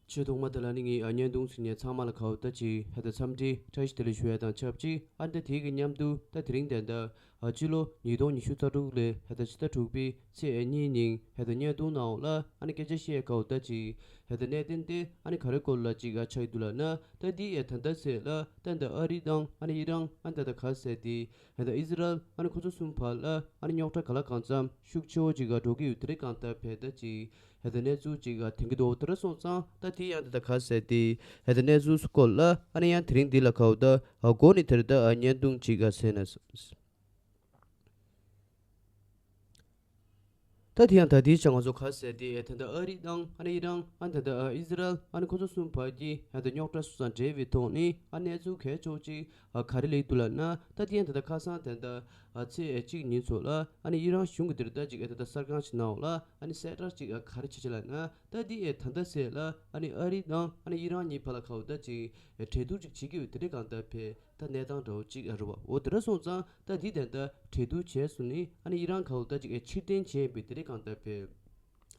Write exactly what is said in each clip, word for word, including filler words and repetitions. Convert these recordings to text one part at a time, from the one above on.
ཆོས་ཐོག་མ་དེ་ལ་ནི་ངས་ཨ་བརྙན་ཐུང་ཟིན་ནས་ཚང་མ་ལ་ཁ་བ་ད་ཅིག་ཧ་ད་འཚམས་འདྲི་བཀྲ་ཤིས་བདེ་ལེགས་ཞུ་ཡ་དང་ཆབས་ཅིག་ཨ་ད་དེའི་གི་མཉམ་དུ་ད་དེ་རིང་དེ་འདྲ་ཨ་སྤྱི་ལོ་ཉིས་སྟོང་ཉི་ཤུ་རྩ་དྲུག་ལོའི་ཧ་ད་ཕྱི་ཟླ་དྲུག་པའི་ཚེས་གཉིས་ཉིན་ཧ་ད་བརྙན་ཐུང་ནང་ལ་ཨ་ནི་སྐད་ཆ་བཤད་ཁ་བ་ད་ཅིག་ཧ་ད་གནད་དོན་དེ་ཨ་ནི་ག་རེ་སྐོར་ལ་ཅིག་ཨ་ཆགས་ཡོད་འདུག་ལབ་ན། ད་འདི་ཨེ་ད་ལྟ་ཚེས་ལ་ད་འདི་ཨ་རི་དང་ཨ་ནི་ཨི་རན་ཨ་ནི་ད་ད་ག་ཟེར་དེ་ཧ་ད་ཨི་ཟི་རལ་ཨ་ནི་ཁོ་ཚོ་གསུམ་བར་ལ་ཨ་ནི་རྙོག་དྲ་ག་ལ་གང་འཚམ་ཤུགས་ཆེ་བོ་ཅིག་ག་འགྲོ་གི་ཡོད་དེ་རེད། གང་ལྟར་བས་ད་ཅིག་ཧ་ད་གནས་ཚུལ་ཅིག་ག་དེང་གི་འདུག་དེ་འདྲ་སོང་ཙང་ད་དེ་ཡང་ད་ད་ག་ཟེར་དེ་ཧ་ད་གནས་ཚུལ་སྐོར་ལ་ཨ་ནི་ཡང་དེ་རིང་འདི་ལ་ཁ་བ་ད་ཨ་འགོ་ནས་དེར་ད་ཨ་བརྙན་ཐུང་ཅིག་ག་ཟེར་ན། ད་དེ་ཡང་ད་དེའི་ཆ་ང་ཚོ་ག་ཟེར་དེ་ད་ལྟ་ཨ་རི་དང་ཨ་ནི་ཨི་རན་ཨ་ནི་ད་ལྟ་ཨི་ཟི་རལ་ཨ་ནི་ཁོ་ཚོ་གསུམ་བར་གྱི་ད་ལྟ་རྙོག་དྲ་སོང་ཙང་འབྲེལ་བའི་ཐོག་ནས་ཨ་གནས་ཚུལ་གལ་ཆེ་བོ་ཅིག་ཨ་ག་རེ་ལས་འདུག་ལབ་ན། ད་དེ་ཡང་ད་ལྟ་ཁ་སང་ད་ལྟ་ཨ་ཚེས་གཅིག་ཉིན་ཚོ་ལ་ཨ་ནི་ཨི་རན་གཞུང་གི་དེར་ད་ཅིག་ཨ་ད་ལྟ་གསར་ཁང་ཞིག་ནང་ལ་ཨ་ནི་གསལ་བསྒྲགས་ཅིག་ཨ་ག་རེ་བྱེད་ཅེས་ལབ་ན། ད་དེ་ཨེ་ད་ལྟ་ཚེས་ལ་ཨ་ནི་ཨ་རི་དང་ཨ་ནི་ཨི་རན་གཉིས་བར་ལ་ཁ་བ་ད་ཅིག་ཨེ་གྲོས་བསྡུར་ཅིག་བྱེད་ཀྱི་ཡོད་དེ་རེད། གང་ལྟར་བས་ད་གནས་སྟངས་འདྲ་བོ་ཅིག་ཨ་རེད་བ། འོ་དེ་འདྲ་སོང་ཙང་ད་འདི་ད་ལྟ་གྲོས་བསྡུར་བྱས་སོང་ནི་ཨ་ནི་ཨི་རན་ག་བོ་ད་ཅིག་ཨེ་ཕྱིར་འཐེན་བྱས་ཡིན་པའི་དེ་རིང་གང་ལྟར་བས་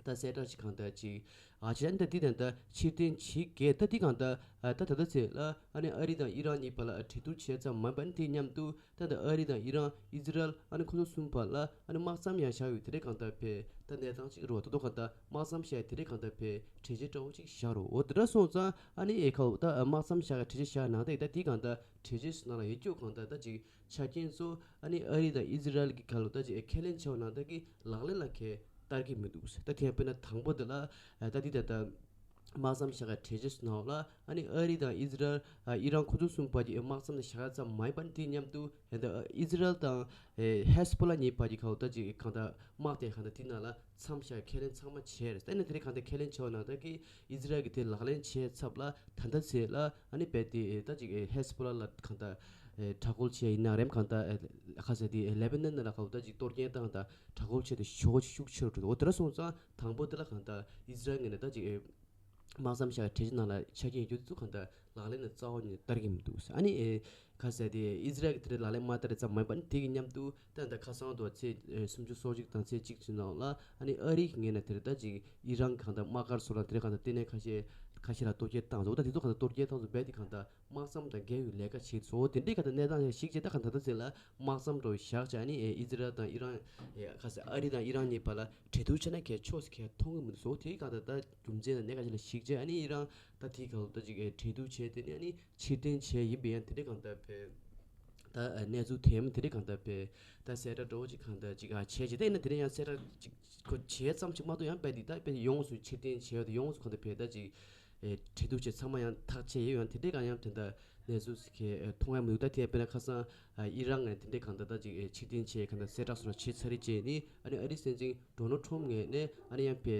ད་གསལ་བསྒྲགས་ཅིག་གང་ལྟར་ཅིག་ཨ་བྱས་ནི་ད་འདི་ད་ལྟ་ཕྱིར་འཐེན་བྱེད་གས་ད་འདི་གང་ལྟར་ཨ་ད་ད་ལྟ་ཚེ་ལ་ཨ་ནི་ཨ་རི་དང་ཨི་རན་གཉིས་བར་ལ་ཨ་གྲོས་བསྡུར་བྱས་ཙམ་མ་ཡིན་པ་ནི་དེའི་མཉམ་དུ་ད་ལྟ་ཨ་རི་དང་ཨི་རན་ཨི་ཛི་རལ་ཨ་ནི་ཁོ་ཚོ་གསུམ་བར་ལ་ཨ་ནི་དམག་མཚམས་ཡང་བཞག་ཡོད་དེ་རིང་གང་ལྟར་བས་ད་གནས་སྟངས་ཅིག་རེད་བ། ད་དུང་གང་ལྟར་དམག་མཚམས་བཞག་དེ་རིང་གང་ལྟར་བས་གྲོས་ཆོད་འདྲ་བོ་ཅིག་བཞག་རོགས། འོ་དེ་འདྲ་སོང་ཙང་ཨ་ནི་ཨེ་ཁ་བོ་ད་དམག་མཚམས་བཞག་ག་གྲོས་ཆོད་བཞག་ནང་ད་ད་དེ་གང་ལྟར་གྲོས་ཆོད་ནང་ལ་ཡོད་རྒྱུ་གང་ལྟར་ད་ཅིག་ཆ་རྐྱེན་ཚོ་ཨ་ནི་ཨ་རི་དང་ཨི་ཛི་རལ་གྱི་ཁ་ལོ་ད་ཅིག་ཨེ་ཁས་ལེན་བྱས་པ་ནང་ད་གི་ལག་ལེན་ལ་ཁས་བསྟར་གྱི་མི་འདུག་ད་དེ་ཡང་དཔེར་ན་དང་པོ་དེ་ལ་ད་དེ་ད་ད་དམག་མཚམས་བཞག་ག་གྲོས་ཆོད་ནང་ལ་ཨ་ནི་ཨ་རི་དང་ཨི་ཛི་རལ་ཨི་རན་ཁོ་ཚོ་གསུམ་བར་གྱི་དམག་མཚམས་ལ་བཞག་ག་ཙམ་མ་ཡིན་པ་ནི་དེའི་མཉམ་དུ་ད་ཨི་ཛི་རལ་དང་ཧེ་སི་པོ་ལ་གཉིས་བར་གྱི་ཁ་ལོ་ད་ཅིག་གང་ལྟར་དམག་དེ་གང་ལྟར་དེ་ནང་ལ་མཚམས་བཞག་ཁས་ལེན་ཚང་མ་བྱས་རེད། ད་ནི་དེ་རིང་གང་ལྟར་ཁས་ལེན་བྱས་པ་ནང་ད་གི་ཨི་ཛི་རལ་གྱི་དེ་ལག་ལེན་བྱས་ཚབ་ལ་ད་ལྟ་ཚེ་ལ་ཨ་ནི་བས་དེ་ད་ཅིག་ཧེ་སི་པོ་ལ་ལ་གང་ལྟར་དྲག་རྒོལ་བྱས་ཡིན་ན་རེམ་གང་ལྟར་ཁ་ཟེར་དེ་ལེ་བྷ་ནན་ལ་ཁ་ལོ་ད་ཅིག་གཏོར་སྐྱོན་བཏང་དང་དྲག་རྒོལ་བྱས་ཏེ་ཞོ་ཤུགས་ཆེ་རུ་འགྲོ། འོ་དེ་འདྲ་སོང་ཙང་དང་པོ་དེ་ལ་གང་ལྟར་ཨི་ཛི་རལ་ངོས་ནས་ད་ཅིག་དམག་མཚམས་བཞག་གྲོས་ཆོད་ནང་ལ་ཆ་རྐྱེན་ཡོད་རྒྱུ་དེ་ཚོ་གང་ལྟར་ལག་ལེན་ལ་རྩ་བ་ནས་བསྟར་གྱི་མི་འདུག་ཨ་ནི་ཨེ་ག་ཟེར་དེ་ཨི་ཛི་རལ་གྱི་དེ་འདྲའི་ལག་ལེན་མ་བསྟར་ཙམ་མ་ཡིན་པ་ནི་དེ་གི་མཉམ་དུ་ད་ལྟ་ཁ་སང་དུ་ཚེས་ཨེ་སུམ་ཅུ་སོ་གཅིག་དང་ཚེས་གཅིག་ཚུན་ནང་ལ་ཨ་ནི་ཨ་རི་གི་ངོས་ནས་དེ་རེད་ད་ཅིག་ཨི་རན་གང་ལྟར་དམག་སྒར་སོགས་ལ་དེ་རེད་གང་ལྟར་ལྟེ་གནས་ཁ་ཤས་ཁ་ཤས་ལ་གཏོར་སྐྱོན་བཏང་སོང་། ད་དེ་ཚོ་གང་ལྟར་གཏོར་སྐྱོན་བཏང་སོང་བས་དེ་གང་ལྟར་དམག་མཚམས་དང་འགལ་བའི་ལས་ཀ་བྱེད་སོང་། དེ་འདྲའི་གང་ལྟར་གནས་སྟངས་ཤིག་བྱས་ད་གང་ལྟར་ད་ཚེ་ལ་དམག་མཚམས་འགྲོ་བཞག་བྱས་ཨ་ནི་ཨེ་ཨི་ཛི་རལ་དང་ཨི་རན་ཨེ་ཁ་ཟེར་ཨ་རི་དང་ཨི་རན་གཉིས་བར་ལ་གྲོས་བསྡུར་བྱས་ན་གལ་ཆོག་ཟེར་གལ་མཐོང་གི་མི་འདུག་སོ། དེའི་སྒང་ད་ད་རྒྱུ་མཚན་དང་གནད་འགག་ཅིག་ལ་གཞིགས་བྱས་ཨ་ནི་ཨི་རན་ད་དེའི་སྒང་ད་ཅིག་གྲོས་བསྡུར་བྱས་དེ་ནི་ཨ་ནི་ཕྱིར་འཐེན་བྱས་ཡིན་པས་ཡང་དེ་འདྲའི་སྒང་ད་བས་ད་གནས་ཚུལ་དེ་མ་དེ་འདྲའི་སྒང་ད་བས་ད་གསལ་བསྒྲགས་འདྲ་བོ་ཅིག་སྒང་ད་ཅིག་ཨ་བྱས་བྱས་ད་ཡིན་ན་དེ་འདྲ་ཡང་གསལ་བསྒྲགས་ཅིག་ཁོ་བྱས་ཙམ་ཅིག་མ་གཏོགས་ཡང་བས་འདི་ད་བས་ཡོངས་སུ་ཕྱིར་འཐེན་བྱས་ཡོད་དེ་ཡོངས་སུ་སྒང་ད་བས་ད་ཅིག་གྲོས་བསྡུར་བྱས་ཚང་མ་ཡང་ཐག་བཅད་ཡོད། ཡང་དེ་འདྲའི་སྒང་ཡང་དེ་འདྲ་གནས་ཚུལ་ཞིག་གི་མཐོང་ཡ་མི་འདུག་ད་དེ་དཔེར་ན་ཁ་སང་ཨི་རན་ངས་དེ་འདྲའི་སྒང་ད་ད་ཅིག་ཕྱིར་འཐེན་བྱས་སྒང་ད་གསལ་བསྒྲགས་སོགས་བྱས་ཚར་རེད་བྱས་ནི་ཨ་ནི་ཨ་རིའི་སྲིད་འཛིན་ཌོ་ནལ་ཊམ་ངོས་ནས་ཨ་ནི་ཡང་པའི་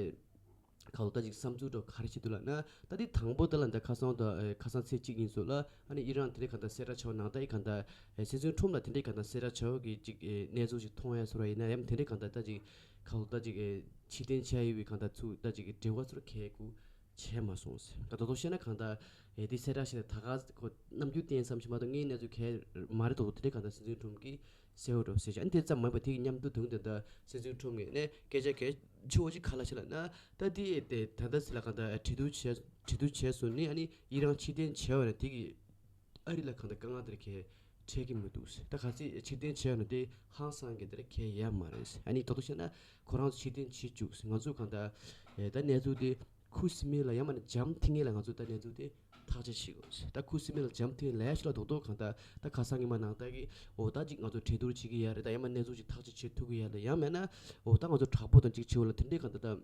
ཁ་ལོ་ད་ཅིག་བསམ་ཚུལ་འདྲ་ག་རེ་བྱེད་འདུག་ལབ་ན། ད་དེ་དང་པོ་ད་ལ་འདི་ཁ་སང་ད་ཁ་སང་ཚེས་གཅིག་ཉིན་སོགས་ལ་ཨ་ནི་ཨི་རན་དེ་འདྲའི་སྒང་ད་གསལ་བསྒྲགས་བྱས་ནང་ད་ཨི་སྒང་ད་སྲིད་འཛིན་ཊམ་ལ་དེ་འདྲའི་སྒང་ད་གསལ་བསྒྲགས་བྱས་ཀྱི་ཅིག་གནས་ཚུལ་ཞིག་མཐོང་ཡ་སོགས་ར་ཡིན་ན་ཡང་དེ་འདྲའི་སྒང་ད་ད་ཅིག་ཁ་ལོ་ད་ཅིག་ཕྱིར་འཐེན་བྱས་ཡོད་པའི་སྒང་ད་ཚུལ་ད་ཅིག་འབྲེལ་བ་ཚུར་གལ་དགོས། བྱས་མ་སོང་ཟེར། ད་དོ་དོ་བཤད་ན་གང་ལྟར་ཨེ་དེ་གསལ་བསྒྲགས་བྱས་ནས་ད་ག་ཁོ་རྣམ་འགྱུར་བསྟན་ཙམ་ཞིག་མ་གཏོགས་དངོས་གནས་ཚུལ་གལ་མ་རེད་དོ་དོ་དེ་འདྲའི་གང་ལྟར་སྲིད་འཛིན་ཊམ་གྱིས་གསལ་བོ་འགྲོ་ཟེར་བྱས། ཨ་ནི་དེ་ཙམ་མ་ཡིན་པ་དེ་གི་མཉམ་དུ་དུང་དེ་འདྲ་སྲིད་འཛིན་ཊམ་ངོས་ནས་སྐད་ཆ་གལ་ཆེ་བོ་ཅིག་ག་ལ་བཤད་ལབ་ན། ད་དེ་དེ་ད་ལྟ་ཟེར་ལ་གང་ལྟར་གྲོས་བསྡུར་བྱས་གྲོས་བསྡུར་བྱས་སོང་ནི་ཨ་ནི་ཨི་རན་ཕྱིར་འཐེན་བྱས་པ་ན་དེ་གི་ཨ་རི་ལ་གང་ལྟར་དཀའ་ངལ་དེ་འདྲ་གལ་འཕྲད་ཀྱི་མི་འདུག་ཟེར། ད་ག་ཚོད་ཕྱིར་འཐེན་བྱས་ན་དེ་ཧང་སང་གི་དེ་ར་གལ་ཡོད་མ་རེད་ཟེར། ཨ་ནི་དོ་དོ་བཤད་ན་ཁོ་རང་ཚོ་ཕྱིར་འཐེན་བྱེད་བཅུག་ཟེར། ང་ཚོ་གང་ལྟར་ཨེ་ད་གནས་ཚུལ་དེ་ཁུ་སིམ་མེར་ལ་ཡང་མིན་ན་འཇམ་ཐིང་ངེ་ལ་ང་ཚོ་ད་གནས་ཚུལ་དེ་ཐག་གཅོད་བྱེད་དགོས་ཟེར། ད་ཁུ་སིམ་མེར་ལ་འཇམ་ཐིང་ངེ་ལ་ཡ་ཤི་ལ་རྡོག་རྡོག་གང་ལྟར་ད་ཁ་སང་ཉི་མ་ནང་ལྟར་གི་འོ་ད་ཅིག་ང་ཚོ་གྲོས་བསྡུར་བྱེད་ཀྱི་ཡ་རེད། ད་ཡང་མིན་ན་གནས་ཚུལ་ཅིག་ཐག་གཅོད་བྱེད་ཐུབ་ཀྱི་ཡ་རེད། ཡང་མིན་ན་འོ་ད་ང་ཚོ་དྲག་པོ་དང་ཅིག་བྱེད་འོ་ལ་དེ་འདྲའི་གང་ལྟར་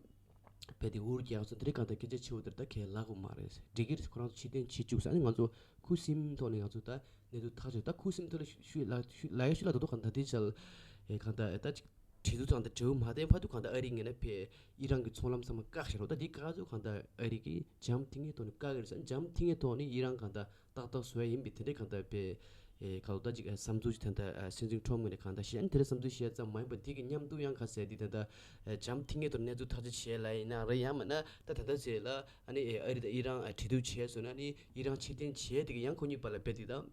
ད་བས་དེ་འུར་རྒྱག་སོང་། དེ་འདྲའི་གང་ལྟར་སྐད་ཆ་བྱེད་འོ་དེར་ད་གལ་ལག་གོ་མ་རེད་ཟེར། འགྲིག་གི་རེད། ཁོ་རང་ཚོ་ཕྱིར་འཐེན་བྱེད་བཅུག་ཟེར། ཨ་ནི་ང་ཚོ་ཁུ་སིམ་ཐོག་ནས་ང་ཚོ་ད་གནས་ཚུལ་ཐག་གཅོད། ད་ཁུ་སིམ་ཐོག་ལ་ཤུ་ལ་ཤུ་ལ་ཡ་ཤུ་ལ་དོ་དོ་གང་ལྟར་དེ་ཆ་ལ་ཨེ་གང་ལྟར་ཨེ་ད་ཅིག་གྲོས་ཚོགས་ཚང་དང་འབྲེལ་བ་མ་བསྟན་བར་དུ་གང་ལྟར་ཨ་རིའི་ངོས་ནས་ཕེ་ཨི་རན་གྱི་ཚོང་ལམ་ཚང་མ་བཀག་བཞག་རོགས། ད་འདི་བཀག་ཚུལ་གང་ལྟར་ཨ་རི་གིས་འཇམ་ཐིང་ངེ་ཐོག་ནས་བཀག་གི་རེད་ཟེར། འཇམ་ཐིང་ངེ་ཐོག་ནས་ཨི་རན་གང་ལྟར་ཏག་ཏག་བཟོ་ཡ་ཡིན་པའི་དེ་འདྲའི་གང་ལྟར་ཕེ་ཨེ་གང་ལྟར་ཅིག་ཨེ་བསམ་ཚུལ་ཅིག་ད་ལྟ་ཨེ་སྲིད་འཛིན་ཁྲོམ་ངོས་ནས་གང་ལྟར་བཤད། ཨ་ནི་དེ་འདྲའི་བསམ་ཚུལ་བཤད་ཙམ་མ་ཡིན་པར་འདི་གི་མཉམ་དུ་ཡང་ག་ཟེར་འདི་ད་ལྟ་ཨེ་འཇམ་ཐིང་ངེ་ཐོག་གནས་ཚུལ་ཐག་གཅོད་བྱས་ལ་ཡིན་ན་རེད། ཡང་མིན་ན་ད་ད་ལྟ་ཟེར་ལ་ཨ་ནི་ཨེ་ཨ་རི་དང་ཨི་རན་ཨེ་གྲོས་བསྡུར་བྱས་སོང་ན་ཨ་ནི་ཨི་རན་ཕྱིར་འཐེན་བྱས་དེ་གི་ཡང་ཁོ་གཉིས་བར་ལ་ཕེ་འདི་ད།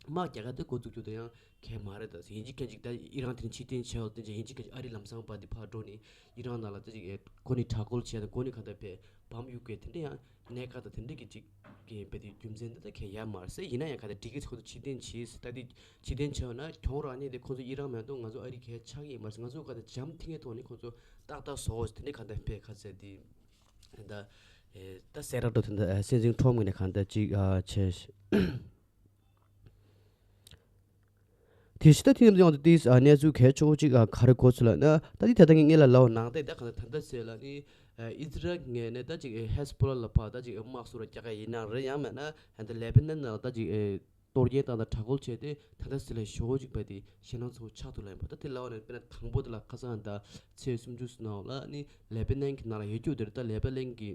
དམག་རྒྱག་ག་དེ་འགོ་འཛུགས་རྒྱུ་དེ་ཡང་གལ་མ་རེད། ད་ཡིན་གཅིག་མིན་གཅིག་ད་ཨི་རན་དེ་རིང་ཕྱིར་འཐེན་བྱས་པ་དེ་ཡིན་གཅིག་མིན་གཅིག་ཨ་རི་ལམ་སང་ཕར་དེ་ཕར་འགྲོ་ནས་ཨི་རན་ནང་ལ་ད་ཅིག་ཨེ་ཁོ་ནི་དྲག་རྒོལ་བྱས་ད་ཁོ་ནི་གང་ལྟར་བས་བམ་གཡུག་གི་དེ་འདྲ་ཡང་གནད་འགག་ད་དེ་འདྲ་གི་ཅིག་གི་བས་དེ་རྒྱུ་མཚན་དེ་ད་གལ་ཡོད་མ་རེད་ཟེར། ཡིན་ན་ཡང་གང་ལྟར་འགྲིག་གི་ཚོད་དུ་ཕྱིར་འཐེན་བྱས་ད་དེ་ཕྱིར་འཐེན་བྱས་ན་གྱོང་རག་ནས་དེ་ཁོ་ཚོ་ཨི་རན་མ་གཏོགས་ང་ཚོ་ཨ་རི་གལ་ཆགས་ཀྱི་ཡོད་མ་རེད་ཟེར། ང་ཚོ་གང་ལྟར་འཇམ་ཐིང་ངེ་ཐོག་ནས་ཁོ་ཚོ་ཏག་ཏག་བཟོ་དེ་འདྲ་གང་ལྟར་བས་ཁ་ཚད་དེ་ད་ད་གསལ་བསྒྲགས་འགྲོ་དེ་འདྲ་སྲིད་འཛིན་ཁྲོམ་ངོས་ནས་གང་ལྟར་ཅིག་བྱས། དེ་ཕྱི་ད་ཐེངས་ཡོང་དུས་གནས་ཚུལ་གལ་ཆེ་བོ་གཅིག་ག་རེ་གོ་ཚུལ་ལ་ན་ད་དེ་ད་ལྟ་ངས་ལ་ལབ་ནང་བསྟན་ད་ག་ད་ད་ཟེར་ལ་ནི་ཨི་ཛི་རལ་ངོས་ནས་ད་ཅིག་ཧེ་སི་བྷོ་ལ་ལ་ཕར་ད་ཅིག་དམག་སུ་ར་རྒྱག་ག་ཡིན་ན་རེད། ཡང་མེད་ན་ད་ལེ་བྷ་ནན་ནང་ད་ཅིག་གཏོར་སྐྱོན་བཏང་ད་དྲག་རྒོལ་བྱས་ཏེ་ད་ད་ཟེར་ལ་ཞོ་ཅིག་བས་དེ་ཞེད་སྣང་ཚ་བོ་ཆགས་ཐུབ་ལ་ཡིན་པ། ད་དེ་ལབ་ནས་དཔེར་ན་དང་པོ་དེ་ལ་ཁ་སང་ད་ཚེས་སུམ་ཅུ་སོ་ནང་ལ་ནི་ལེ་བྷ་ནན་གྱི་ནང་ལ་ཡོད་རྒྱུ་དེར་ད་ལེ་བྷ་ནན་གྱི་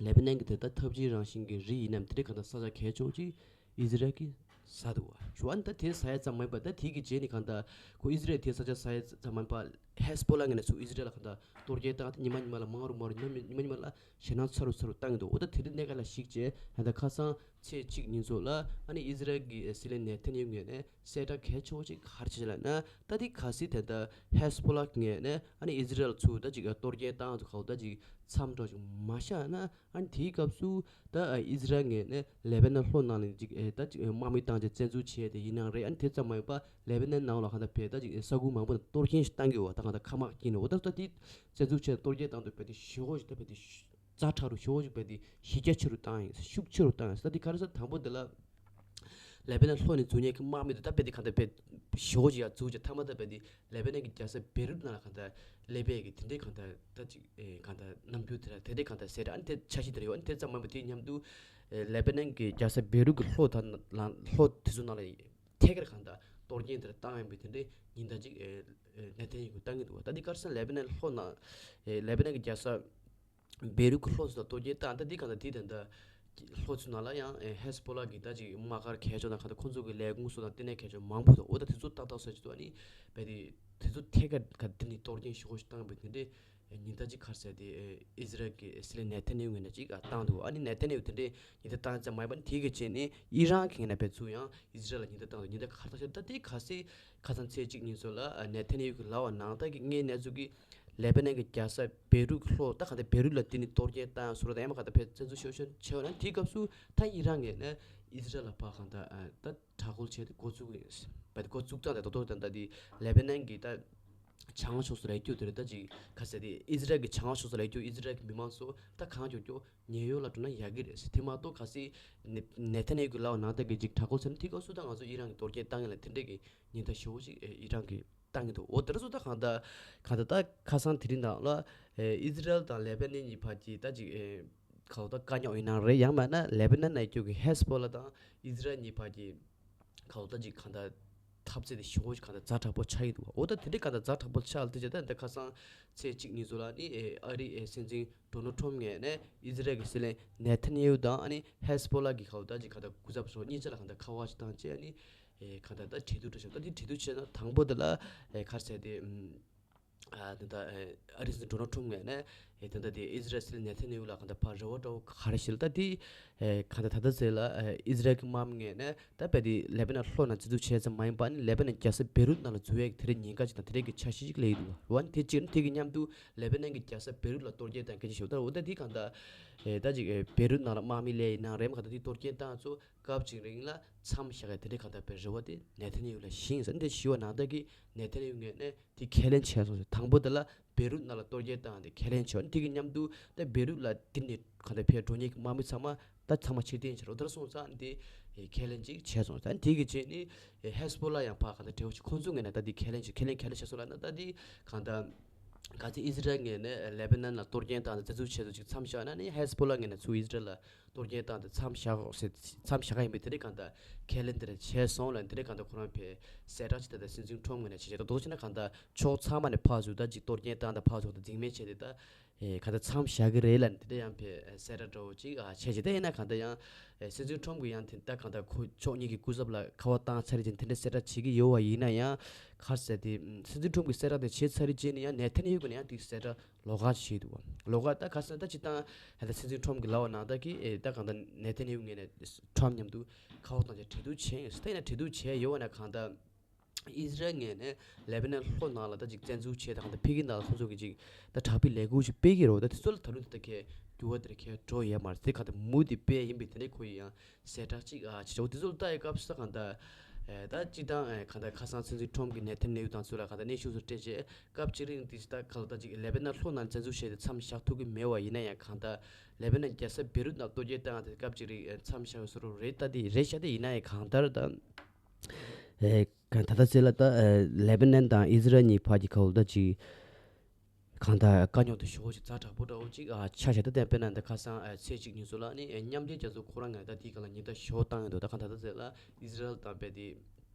ལེ་བྷ་ནན་གྱི་དེ་ལྟར་འཐབ་ཇུས་རང་བཞིན་གྱི་རིགས་ཡིན་ནམ་དེ་འདྲའི་གང་ལྟར་ས་ཆ་གལ་ཆེ་བོ་ཅིག་ཨི་ཛི་རལ་གྱིས་ཟ་འདུག་བ། ཞུ་བ་ནི་ད་དེ་ཟ་ཡ་ཙམ་མ་ཡིན་པ་ད་དེ་གི་རྗེས་ནས་གང་ལྟར་ཁོ་ཨི་ཛི་རལ་དེ་ས་ཆ་ཟ་ཡ་ཙམ་མ་ཡིན་པ་ཧེ་སི་བྷོ་ལ་ངོས་ནས་ཚུར་ཨི་ཛི་རལ་ལ་གང་ལྟར་གཏོར་སྐྱོན་བཏང་སྟེ་ཉི་མ་ཉི་མ་ལ་མང་རུ་མང་རུ་ཉི་མ་ཉི་མ་ལ་ཞེད་སྣང་ཚ་རུ་ཚ་རུ་བཏང་གི་འདུག་འོ་ད་དེ་འདྲའི་གནད་འགག་ལ་གཞིགས་བྱས་ད་ལྟ་ཁ་སང་ཚེས་གཅིག་ཉིན་ཚོ་ལ་ཨ་ནི་ཨི་ཛི་རལ་གྱི་སྲིད་བློན་ནེ་ཐན་ཡ་ཧུ་ངོས་ནས་གསལ་བསྒྲགས་གལ་ཆེ་བོ་ཅིག་ག་རེ་བྱས་ལབ་ན། ད་དེ་གལ་སྲིད་དེ་ལྟར་ཧེ་སི་བྷོ་ལ་ངོས་ནས་ཨ་ནི་ཨི་ཛི་རལ་ཚུར་ད་ཅིག་གཏོར་སྐྱོན་བཏང་ཚུལ་ཁག་ད་ཅིག་མཚམས་འཇོག་ཅིག་མ་བཞག་ན། ཨ་ནི་དེའི་སྐབས་སུ་ད་ཨི་ཛི་རལ་ངོས་ནས་ལེ་བྷ་ནན་ལྷོ་ནང་ལ་ཅིག་ད་ཅིག་དམག་མི་བཏང་བྱས་བཙན་འཛུལ་བྱས་ཏེ་ཡིན་ནའང་རེད། ཨ་ནི་དེ་ཙམ་མ་ཡིན་པ་ལེ་བྷ་ནན་ནང་ལ་གང་ལྟར་བས་ད་ཅིག་ས་ཁུལ་མང་པོ་ལ་གཏོར་སྐྱོན་ཞིག་བཏང་གི་ཡོད་པ། ད་གང་ལྟར་མཁའ་དམག་སྐྱིད་ནས་འོ་ད་ད་དེ་བཙན་འཛུལ་བྱས་གཏོར་སྐྱོན་བཏང་དུས་བས་དེ་ཞེ་བོ་ཞིག་ད་བས་དེ་ཛ་དྲག་རུ་ཞེ་བོ་ཞིག་བས་དེ་གཞི་རྒྱ་ཆེ་རུ་བཏང་ཡིན། ཤུགས་ཆེ་རུ་བཏང་ཡིན། ད་དེ་ག་རེ་ཟེར་དང་པོ་དེ་ལ་ལེ་བྷ་ནན་ལྷོ་ནས་འཛུལ་མཁན་གྱི་དམག་མི་དེ་ད་བས་དེ་གང་ལྟར་བས་ཞེ་བོ་ཞིག་ཡར་འཛུལ་བྱས་མཐའ་མ་ད་བས་དེ་ལེ་བྷ་ནན་གྱི་རྒྱལ་ས་བེ་རུད་ནང་ལ་གང་ལྟར་སླེབས་པའི་གི་དེ་འདྲའི་གང་ལྟར་ད་ཅིག་ཨེ་གང་ལྟར་རྣམ་འགྱུར་དེ་ལ་དེ་འདྲའི་གང་ལྟར་གསལ་བསྒྲགས། ཨ་ནི་དེ་འཆར་གཞི་དེ་རེད་བ། ཨ་ནི་དེ་ཙམ་མ་ཡིན་པ་དེའི་མཉམ་དུ་ཨེ་ལེ་བྷ་ནན་གྱི་རྒྱལ་ས་བེ་རུད་ཀྱི་ལྷོ་དང་ལ་ལྷོ་དེ་ཚོ་ནང་ལ་ཐད་ཀར་གང་ལྟར་གཏོར་སྐྱོན་དེ་ལ་བཏང་ཡོང་པའི་དེ་འདྲའི་ཉེན་བརྡ་ཅིག་ཨེ་ཨེ་ནེ་ཐན་ཡ་ཧུ་བཏང་གི་འདུག་བ། ད་འདི་ག་རེ་ཟེར་ན་ལེ་བྷ་ནན་ལྷོ་ནང་ཨེ་ལེ་བྷ་ནན་གྱི་རྒྱལ་ས་བེ་རུད་ཀྱི་ལྷོ་སུ་ལ་གཏོར་སྐྱོན་བཏང་། ད་འདི་གང་ལྟར་འདི་ད་ལྟ་ལྷོ་ཚོ་ནང་ལ་ཡང་ཨེ་ཧེ་སི་བྷོ་ལ་གི་ད་ཅིག་དམག་སྒར་གལ་ཆེ་དང་གང་ལྟར་ཁོང་ཚོ་གི་ལས་ཁུངས་སུ་དང་ལྟེ་གནས་གལ་ཆེ་མང་པོ་འདུག་འོ་ད་དེ་ཚོ་ཏག་ཏག་ཟེར་གྱི་འདུག་ཨ་ནི་བས་དེ་དེ་ཚོ་ཐད་ཀར་ག་འདི་ནས་གཏོར་སྐྱོན་ཞེ་པོ་ཞིག་བཏང་བས་དེ་འདྲའི་ཉེན་བརྡ་ཅིག་ག་རེ་ཟེར་དེ་ཨེ་ཨི་ཟི་རལ་གྱི་སྲིད་བློན་ནེ་ཐན་ཡ་ཧུ་ངོས་ནས་ཅིག་བཏང་འདུག་ཨ་ནི་ནེ་ཐན་ཡ་ཧུ་དེ་འདྲའི་ཉེན་བརྡ་བཏང་ཙམ་མ་ཡིན་པར་དེ་གི་རྗེས་ནས་ཨི་རན་གྱི་ངོས་ནས་བས་ཚུར་ཡང་ཨི་ཟི་རལ་ལ་ཉེན་བརྡ་བཏང་འདུག་ཉེན་བརྡ་ག་རེ་བཏང་ཤག་ད་དེ་གལ་སྲིད་ཁ་སང་ཚེས་གཅིག་ཉིན་ཚོ་ལ་ཨ་ནེ་ཐན་ཡ་ཧུ་གིས་ལབ་པ་ནང་ལྟར་གྱི་དངོས་གནས་ཚུལ་གྱི་ལེ་བྷ་ནན་གྱི་རྒྱལ་ས་བེ་རུད་ཀྱི་ལྷོ་ད་གང་ལྟར་བེ་རུད་ལ་དེ་ནི་གཏོར་སྐྱོན་བཏང་ཟེར་བ་དང་ཡང་མ་གང་ལྟར་བས་བཙན་འཛུལ་ཤོར་ཤོར་བྱས་པ་ན་དེའི་སྐབས་སུ་ད་ཨི་རན་ངོས་ནས་ཨི་ཟི་རལ་ལ་ཕར་གང་ལྟར་ཨ་ད་དྲག་རྒོལ་བྱས་ཏེ་འགོ་བཙུགས་ཀྱི་ཡིན། བས་འགོ་བཙུགས་སྟངས་དེ་ད་དོ་ད་ད་དེ་ལེ་བྷ་ནན་གྱི་ད་བྱང་ཕྱོགས་སུ་ལ་སྐྱོད་དེ་རེད། ད་ཅིག་ག་ཟེར་དེ་ཨི་ཟི་རལ་གྱི་བྱང་ཕྱོགས་སུ་ལ་སྐྱོད་ཨི་ཟི་རལ་གྱི་མི་མང་ཚོ་ད་གང་མགྱོགས་མགྱོགས་ཉེན་གཡོལ་ལ་འགྲོ་ན་ཡག་གི་རེད་ཟེར། དེ་མ་གཏོགས་གལ་སྲིད་ནེ་ནེ་ཐན་ཡ་ཧུ་གིས་ལབ་པ་ནང་ལྟར་གྱི་ཅིག་དྲག་རྒོལ་བྱས་ན་དེ་སྐབས་སུ་ད་ང་ཚོ་ཨི་རན་གྱིས་གཏོར་སྐྱོན་བཏང་ངེས་ལ་དེ་འདྲས་ཀྱི་ཉེན་བརྡ་ཞེ་པོ་ཅིག་ཨི་རན་གྱིས་བཏང་གི་འདུག་འོ་དེ་འདྲ་སོང་ཙང་གང་ལྟར་གང་ལྟར་ད་ཁ་སང་དེ་རིང་ནང་ལ་ཨི་ཟི་རལ་དང་ལེ་བྷ་ནན་གཉིས་བར་གྱི་ད་ཅིག་གང་ལྟར་དཀའ་རྙོག་ཡིན་ན་རེད། ཡང་མིན་ན་ལེ་བྷ་ནན་ནང་སྐྱོད་ཀྱི་ཧེ་སི་བྷོ་ལ་དང་ཨི་ཟི་རལ་གཉིས་བར་གྱི་གང་ལྟར་ཅིག་གང་ལྟར་འཐབ་རྩོད་དེ་ཞེ་པོ་ཅིག་གང་ལྟར་ཛ་དྲག་པོ་ཆགས་ཀྱི་འདུག་འོ་ད་དེ་འདྲའི་གང་ལྟར་ཛ་དྲག་པོ་ཆགས་ལ་དེ་རྗེས་ད་ད་ཁ་སང་ཚེས་གཅིག་ཉིན་ཚོ་ལ་ནི་ཨ་རིའི་སྲིད་འཛིན་ཌོ་ནལ་ཊམ་ངོས་ནས་ཨི་ཟི་རལ་གྱི་སྲིད་བློན་ནེ་ཐན་ཡ་ཧུ་དང་ཨ་ནི་ཧེ་སི་བྷོ་ལ་གི་གང་ལྟར་ཅིག་གང་ལྟར་སྐུ་ཚབ་སོགས་གཉིས་ཆ་ལ་གང་ལྟར་ཁ་པར་ཞིག་བཏང་བྱས་ཨ་ནི་ཨེ་གང་ལྟར་ད་གྲོས་བསྡུར་འདྲ་ཞིག་ད་དེ་གྲོས་བསྡུར་བྱས་ན་དང་པོ་དེ་ལ་ཨེ་ག་རེ་ཟེར་དེ་ཨ་དེ་ད་ཨེ་ཨ་རིའི་སྲིད་འཛིན་ཌོ་ནལ་ཊམ་ངོས་ནས་ཨེ་དེ་ད་དེ་ཨི་ཟི་རལ་སྲིད་བློན་ནེ་ཐན་ཡ་ཧུ་ལ་གང་ལྟར་ཕར་རེ་བ་འདྲ་བོ་ག་རེ་ཞིག་ལ་ད་དེ་ཨེ་གང་ལྟར་ད་ལྟ་ཟེར་ལ་ཨེ་ཨི་ཟི་རལ་གྱི་དམག་མི་ངོས་ནས་ད་བས་དེ་ལེ་བྷ་ནན་ལྷོ་ནང་འཛིན་བཟུང་བྱས་ཙམ་མ་ཡིན་པ་ནི་ལེ་བྷ་ནན་རྒྱལ་ས་བེ་རུད་ནང་ལ་འཛུལ་ཡས་ཀྱི་དེ་རིང་ཉེན་ཁ་ཅིག་དང་དེ་རིང་གི་འཆར་གཞི་ཅིག་སླེབས་ཡོད་འདུག་བ། འོ་ནི་དེ་གཅིག་ནི་དེ་གི་མཉམ་དུ་ལེ་བྷ་ནན་གྱི་རྒྱལ་ས་བེ་རུད་ལ་གཏོར་སྐྱོན་བཏང་མཁན་ཅིག་ཞིག་ད་འོ་ད་དེ་གང་ལྟར་ཨེ་ད་ཅིག་ཨེ་བེ་རུད་ནང་ལ་དམག་མི་སླེབས་ཡིན་ནའང་རེད། མ་གང་ལྟར་དེ་གཏོར་སྐྱོན་བཏང་ཚོ་སྐབས་ཅིག་རིང་ལ་མཚམས་བཞག་ཡ་དེ་འདྲའི་གང་ལྟར་བས་རེ་བ་དེ་ནེ་ཐན་ཡ་ཧུ་ལ་བཞེས་ཡིན་ཟེར། འདི་ཞུ་བ་ནང་ལྟར་གྱི་ནེ་ཐན་ཡ་ཧུ་ངོས་ནས་དེ་ཁས་ལེན་བྱས་སོང་ཟེར། དང་པོ་དེ་ལ་བེ་རུད་ནང་ལ་གཏོར་སྐྱོན་བཏང་དེ་ཁས་ལེན་བྱས། དེ་གི་མཉམ་དུ་ད་བེ་རུད་ལ་དེ་ནས་གང་ལྟར་ཕེབས་འགྲོ་མཁན་གྱི་དམག་མི་ཚང་མ་ད་ཚང་མ་ཕྱིར་འཐེན་བྱས་རོགས་ད་སོང་ཙང་དེ་ཁས་ལེན་ཅིག་བྱས་སོང་ཟེར། དེ་གི་རྗེས་ནས་ཧེ་སི་བྷོ་ལ་ཡང་ཕར་གང་ལྟར་འབྲེལ་བ་ཞིག་ཁོང་ཚོ་ངོས་ནས་ད་དེ་ཁས་ལེན་ཅིག་ཁས་ལེན་ག་རེ་བྱས་སོང་ལབ་ན་ད་དེ་གང་ལྟར་ག་ཚོད་ཨི་ཟི་རལ་ངོས་ནས་ལེ་བྷ་ནན་ལ་གཏོར་སྐྱོན་བཏང་དེ་འཛིན་བཟུང་བྱས་སོང་ཅིག་མཚམས་བཞག་ན་ནི་ཧེ་སི་བྷོ་ལ་ངོས་ནས་ཚུར་ཨི་ཟི་རལ་ལ་གཏོར་སྐྱོན་བཏང་སྟེ་མཚམས་བཞག་འོག་ཟེར། མཚམས་བཞག་ག་ཡིན་པའི་དེ་རིང་གང་ལྟར་ཁས་ལེན་དེ་འདྲ་བྱས་སོང་ལ་དེ་རིང་གང་ལྟར་ཁོ་རང་ཕར་གསལ་བསྒྲགས་ཅིག་ད་ལྟ་སྲིད་འཛིན་ཁྲོམ་ངོས་ནས་བྱས་བྱས་ད་དོ་ཅིག་ན་གང་ལྟར་ཕྱོགས་ཚང་མ་ནས་ཕར་ཚུར་ད་ཅིག་གཏོར་སྐྱོན་བཏང་སྟེ་ཕར་ཚུར་ད་འཛིང་མེད་བྱས་ཏེ་ད་ ཨེ་ག་ད་མཚམས་བཞག་གི་རེད་ལབ་ནས་དེ་འདྲ་ཡང་ཕེ་གསལ་བསྒྲགས་འདྲ་བོ་ཅིག་ཨ་བྱས་བྱས། ད་ཡིན་ན་གང་ལྟར་ཡང་ཨེ་སྲིད་འཛིན་ཁྲོམ་གྱིས་ཡང་དེ་ད་གང་ལྟར་ཁོ་ཕྱོགས་གཉིས་ཀྱི་སྐུ་ཚབ་ལ་ཁ་པར་བཏང་ཚར་རེད་ཅེས་དེ་འདྲ་གསལ་བསྒྲགས་བྱེད་ཀྱི་ཡོད་པ་ཡིན་ན་ཡང་། ག་རེ་ཟེར་དེ་སྲིད་འཛིན་ཁྲོམ་གྱིས་གསལ་བསྒྲགས་དེ་བྱས་ཚར་རེད་ཅེས་ནས་ཡང་ནེ་ཐན་ཡ་ཧུ་གིས་ནས་ཡང་དེ་གསལ་བསྒྲགས་ལོགས་ཀ་བྱས་འདུག་བ། ལོགས་ཀ་ད་ག་རེ་ཟེར་ན་ད་སྤྱིར་བཏང་ད་སྲིད་འཛིན་ཁྲོམ་གྱིས་ལབ་པ་ནང་ལྟར་གྱི་ཨེ་ད་གང་ལྟར་ནེ་ཐན་ཡ་ཧུ་ངོས་ནས་ཁྲོམ་མཉམ་དུ་ཁ་པར་བཏང་བྱས་གྲོས་བསྡུར་བྱས་ཡོད། ད་ཡིན་ན་གྲོས་བསྡུར་བྱས་ཡོད་པ་ན་གང་ལྟར། ཨི་ཟི་རལ་ངོས་ནས་ལེ་བྷ་ནན་ལྷོ་ནང་ལ་ད་ཅིག་བཙན་འཛུལ་བྱས་ད་གང་ལྟར་ཕ་གི་ནང་ལ་ཁོང་ཚོ་གིས་ཅིག་ད་དྲག་པོའི་ལས་འགུལ་ཞིག་སྤེལ་གྱི་རེད་བ། ད་དེ་ཚོ་ལ་ད་རུང་དེ་ད་གས་འགྱུར་བ་དེ་འདྲ་གས་འགྲོ་ཡོད་མ་རེད། དེ་གང་ལྟར་མུ་མཐུད་སྤེལ་ཡིན་པས་དེ་འདྲ་ཁོ་ཡིས་ཡང་གསལ་བསྒྲགས་ཅིག་ཨ་བྱས། འོ་དེ་ཚོ་ལ་ལྟ་ཡི་སྐབས་སུ་ད་གང་ལྟར་ཨེ་ད་སྤྱིར་བཏང་ཨེ་གང་ལྟར་ཁ་སང་སྲིད་འཛིན་ཁྲོམ་གྱིས་ནེ་ཐན་ཡ་ཧུ་དང་ཚོ་ལ་གང་ལྟར་གནོན་ཤུགས་སུ་སྤྲད་རྗེས་སྐབས་ཅིག་རིང་དེ་ད་ག་ལ་ད་ཅིག་ལེ་བྷ་ནན་ལྷོ་ནང་བཙན་འཛུལ་བྱས་ཏེ་མཚམས་བཞག་ཐུབ་ཀྱི་མེད་པ་ཡིན་ན་ཡང་གང་ལྟར་ལེ་བྷ་ནན་རྒྱལ་ས་བེ་རུད་ནང་གཏོར་རྒོལ་བཏང་སྟེ་སྐབས་ཅིག་རིང་ཨེ་མཚམས་བཞག་ཡོད་བཟོ་འདྲ་རེད། ད་དེ་རེད་ཤག་དེ་ཡིན་ན་ཡང་གང་ལྟར་ད། ཨེ་གང་ད་ལྟ་ཚེ་ལ་ད་ཨེ་ལེ་བྷ་ནན་དང་ཨི་ཟི་རལ་གཉིས་བར་གྱི་ཁ་བོ་ད་ཅིག་གང་ལྟར་དཀའ་རྙོག་དེ་ཞེ་པོ་ཅིག་ཛ་དྲག་པོ་འདྲ་བོ་ཅིག་ཨ་ཆགས་ཤག་ད་དེ་དཔེར་ན་ད་ཁ་སང་ཨེ་ཚེས་གཅིག་ཉིན་སོ་ལ་ནི་ཨེ་མཉམ་འབྲེལ་རྒྱལ་ཚོགས་ཁོ་རང་ངས་ད་དེའི་སྒང་ལ་ཉེན་བརྡ་ཞེ་པོ་བཏང་ཡོད་འདུག་ད་གང་ད་ལྟ་ཚེ་ལ་ཨི་ཟི་རལ་དང་རྦད་དེ་